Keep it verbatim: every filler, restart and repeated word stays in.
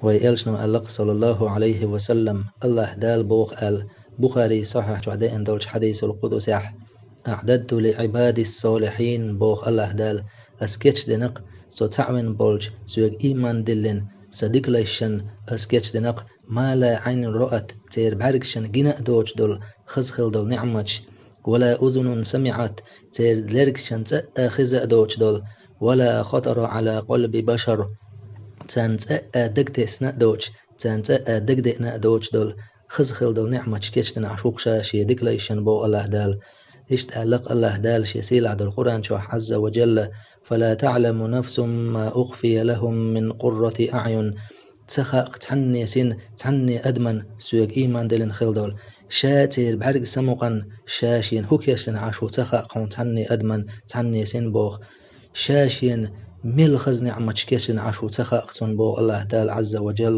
Вай элчано аьлла-кх, саллаллахӀу Ӏалайхи ва саллам, АллахӀ Дала боху аьлла, Бухарин сахьихь чохь деана долчу хьадисул къудсехь: «АӀдадту ли Ӏибади ссолихьин», боху АллахӀ Дала, ас кечдина-кх со цхьаъ вина болчу, соьга ийман диллина, сан дикалайшна ас кечдина-кх, «ма ла Ӏайнун раат», церан бӀаьргашна гина а доцуш долу хаза хила долу неӀматаш, «ва ла узунун самиӀат», церан лергашна цкъа а хезна а доцуш долу, «ва ла хатара Ӏала къалби башар», царна цкъа а дагатесна а доцуш, царна цкъа а дагадеана а доцуш долу хаза хила долу неӀматаш кечдина Ӏаш ву-кх ша шен дикалайшна, боху АллахӀ Дала. Иштта аьлла-кх АллахӀ Дала шен сийлахь долу Къуръан чохь, Ӏазза ва жалла: «Фала таӀламу нафсун ма ухфия лахӀум мин къуррати аӀюн». Ца хаьа-кх цхьанне син, цхьанне адамна, соьга ийман диллина хила долу, ша церан бӀаьрган самукъана ша шена хӀун кечдина Ӏаш ву ца хаьа-кх хьуна цхьанне адамна, цхьанне син, боху. Ша шена мел хаза неӀматаш кечдина Ӏаш ву ца хаьа-кх цунна, боху АллахӀ Дала, Ӏазза ва жалла.